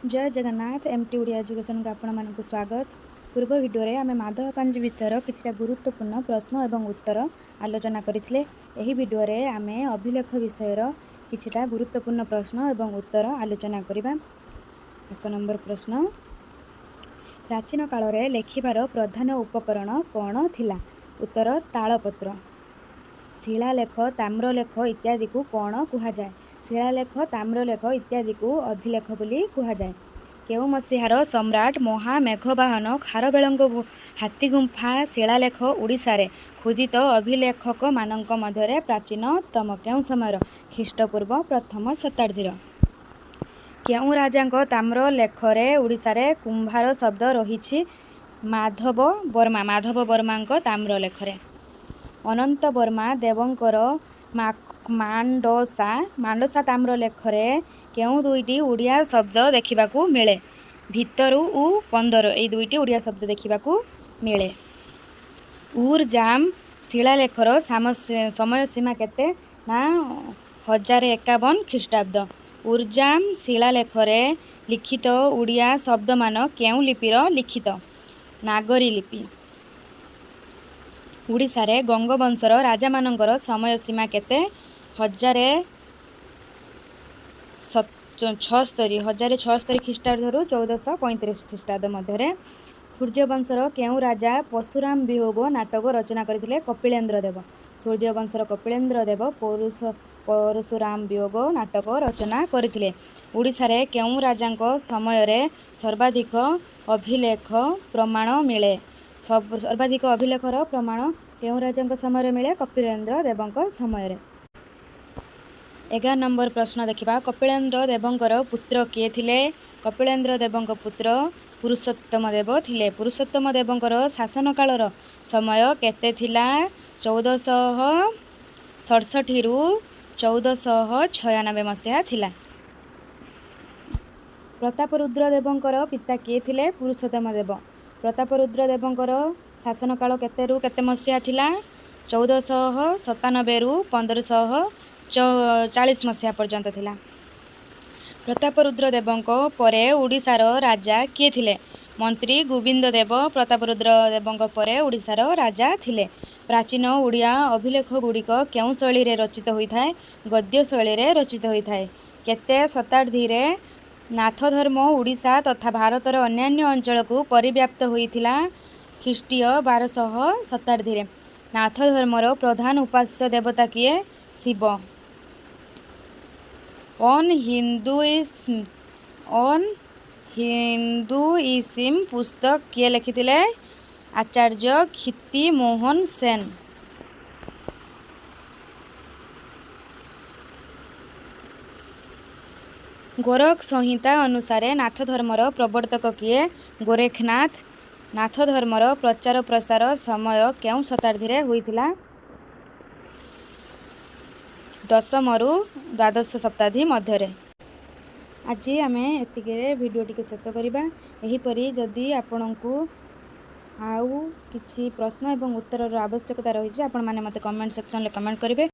ଜୟ Jagannath. M T Odia ଏଜୁକେସନ୍କୁ ଆପଣମାନଙ୍କୁ ସ୍ୱାଗତ। ପୂର୍ବ ଭିଡ଼ିଓରେ ଆମେ ମାଧବ ପାଞ୍ଜି ବିଷୟର କିଛିଟା ଗୁରୁତ୍ୱପୂର୍ଣ୍ଣ ପ୍ରଶ୍ନ ଏବଂ ଉତ୍ତର ଆଲୋଚନା କରିଥିଲେ। ଏହି ଭିଡ଼ିଓରେ ଆମେ ଅଭିଲେଖ ବିଷୟର କିଛିଟା ଗୁରୁତ୍ୱପୂର୍ଣ୍ଣ ପ୍ରଶ୍ନ ଏବଂ ଉତ୍ତର ଆଲୋଚନା କରିବା। 1 ନମ୍ବର ପ୍ରଶ୍ନ, ପ୍ରାଚୀନ କାଳରେ ଲେଖିବାର ପ୍ରଧାନ ଉପକରଣ କ'ଣ ଥିଲା? ଉତ୍ତର, ତାଳପତ୍ର। ଶିଳାଲେଖ, ତାମ୍ରଲେଖ ଇତ୍ୟାଦିକୁ କ'ଣ କୁହାଯାଏ? ଶିଳାଲେଖ, ତାମ୍ରଲେଖ ଇତ୍ୟାଦିକୁ ଅଭିଲେଖ ବୋଲି କୁହାଯାଏ। କେଉଁ ମସିହାର ସମ୍ରାଟ ମହାମେଘବାହନ ଖାରବେଳଙ୍କ ହାତୀଗୁମ୍ଫା ଶିଳାଲେଖ ଓଡ଼ିଶାରେ ଖୋଦିତ ଅଭିଲେଖକମାନଙ୍କ ମଧ୍ୟରେ ପ୍ରାଚୀନତମ? କେଉଁ ସମୟର? ଖ୍ରୀଷ୍ଟପୂର୍ବ ପ୍ରଥମ ଶତାବ୍ଦୀର। କେଉଁ ରାଜାଙ୍କ ତାମ୍ରଲେଖରେ ଓଡ଼ିଶାରେ କୁମ୍ଭାର ଶବ୍ଦ ରହିଛି? ମାଧବ ବର୍ମା, ମାଧବ ବର୍ମାଙ୍କ ତାମ୍ରଲେଖରେ। ଅନନ୍ତ ବର୍ମା ଦେବଙ୍କର ମାଣ୍ଡସା ତାମ୍ରଲେଖରେ କେଉଁ ଦୁଇଟି ଓଡ଼ିଆ ଶବ୍ଦ ଦେଖିବାକୁ ମିଳେ? ଭିତରୁ ଓ 15, ଏଇ ଦୁଇଟି ଓଡ଼ିଆ ଶବ୍ଦ ଦେଖିବାକୁ ମିଳେ। ଉର୍ଜାମ ଶିଳାଲେଖର ସମୟ ସୀମା କେତେ? ନା 1051 ଖ୍ରୀଷ୍ଟାବ୍ଦ। ଉର୍ଜାମ ଶିଳାଲେଖରେ ଲିଖିତ ଓଡ଼ିଆ ଶବ୍ଦମାନ କେଉଁ ଲିପିର ଲିଖିତ? ନାଗରୀ ଲିପି। ଓଡ଼ିଶାରେ ଗଙ୍ଗବଂଶର ରାଜାମାନଙ୍କର ସମୟ ସୀମା କେତେ? 1076 ଖ୍ରୀଷ୍ଟାବ୍ଦରୁ 1435 ଖ୍ରୀଷ୍ଟାବ୍ଦ ମଧ୍ୟରେ। ସୂର୍ଯ୍ୟବଂଶର କେଉଁ ରାଜା ପରଶୁରାମ ବିୟୋଗ ନାଟକ ରଚନା କରିଥିଲେ? କପିଳେନ୍ଦ୍ର ଦେବ। ସୂର୍ଯ୍ୟବଂଶର କପିଳେନ୍ଦ୍ର ଦେବ ପରଶୁରାମ ବିୟୋଗ ନାଟକ ରଚନା କରିଥିଲେ। ଓଡ଼ିଶାରେ କେଉଁ ରାଜାଙ୍କ ସମୟରେ ସର୍ବାଧିକ ଅଭିଲେଖ ପ୍ରମାଣ ମିଳେ? ସର୍ବାଧିକ ଅଭିଲେଖର ପ୍ରମାଣ କେଉଁ ରାଜାଙ୍କ ସମୟରେ ମିଳେ? କପିଳେନ୍ଦ୍ର ଦେବଙ୍କ ସମୟରେ। 11 ନମ୍ବର ପ୍ରଶ୍ନ ଦେଖିବା। କପିଳେନ୍ଦ୍ର ଦେବଙ୍କର ପୁତ୍ର କିଏ ଥିଲେ? କପିଳେନ୍ଦ୍ର ଦେବଙ୍କ ପୁତ୍ର ପୁରୁଷୋତ୍ତମ ଦେବ ଥିଲେ। ପୁରୁଷୋତ୍ତମ ଦେବଙ୍କର ଶାସନକାଳର ସମୟ କେତେ ଥିଲା? 1467ରୁ 1496 ମସିହା ଥିଲା। ପ୍ରତାପରୁଦ୍ର ଦେବଙ୍କର ପିତା କିଏ ଥିଲେ? ପୁରୁଷୋତ୍ତମ ଦେବ। ପ୍ରତାପରୁଦ୍ର ଦେବଙ୍କର ଶାସନକାଳ କେତେରୁ କେତେ ମସିହା ଥିଲା? 1497ରୁ 1540 ମସିହା ପର୍ଯ୍ୟନ୍ତ ଥିଲା। ପ୍ରତାପରୁଦ୍ର ଦେବଙ୍କ ପରେ ଓଡ଼ିଶାର ରାଜା କିଏ ଥିଲେ? ମନ୍ତ୍ରୀ ଗୋବିନ୍ଦ ଦେବ ପ୍ରତାପରୁଦ୍ର ଦେବଙ୍କ ପରେ ଓଡ଼ିଶାର ରାଜା ଥିଲେ। ପ୍ରାଚୀନ ଓଡ଼ିଆ ଅଭିଲେଖଗୁଡ଼ିକ କେଉଁ ଶୈଳୀରେ ରଚିତ ହୋଇଥାଏ? ଗଦ୍ୟ ଶୈଳୀରେ ରଚିତ ହୋଇଥାଏ। କେତେ ଶତାବ୍ଦୀରେ ନାଥଧର୍ମ ଓଡ଼ିଶା ତଥା ଭାରତର ଅନ୍ୟାନ୍ୟ ଅଞ୍ଚଳକୁ ପରିବ୍ୟାପ୍ତ ହୋଇଥିଲା? ଖ୍ରୀଷ୍ଟୀୟ 1200 ଶତାବ୍ଦୀରେ। ନାଥଧର୍ମର ପ୍ରଧାନ ଉପାସ୍ୟ ଦେବତା କିଏ? ଶିବ। ଅନ୍ ହିନ୍ଦୁଇସିମ୍ ପୁସ୍ତକ କିଏ ଲେଖିଥିଲେ? ଆଚାର୍ଯ୍ୟ କ୍ଷିତିମୋହନ ସେନ। ଗୋରଖ ସଂହିତା ଅନୁସାରେ ନାଥଧର୍ମର ପ୍ରବର୍ତ୍ତକ କିଏ? ଗୋରେଖନାଥ। ନାଥଧର୍ମର ପ୍ରଚାର ପ୍ରସାର ସମୟ କେଉଁ ଶତାବ୍ଦୀରେ ହୋଇଥିଲା? ଦଶମରୁ ଦ୍ୱାଦଶ ଶତାବ୍ଦୀ ମଧ୍ୟରେ। ଆଜି ଆମେ ଏତିକିରେ ଭିଡ଼ିଓଟିକୁ ଶେଷ କରିବା। ଏହିପରି ଯଦି ଆପଣଙ୍କୁ ଆଉ କିଛି ପ୍ରଶ୍ନ ଏବଂ ଉତ୍ତରର ଆବଶ୍ୟକତା ରହିଛି, ଆପଣମାନେ ମୋତେ କମେଣ୍ଟ ସେକ୍ସନରେ କମେଣ୍ଟ କରିବେ।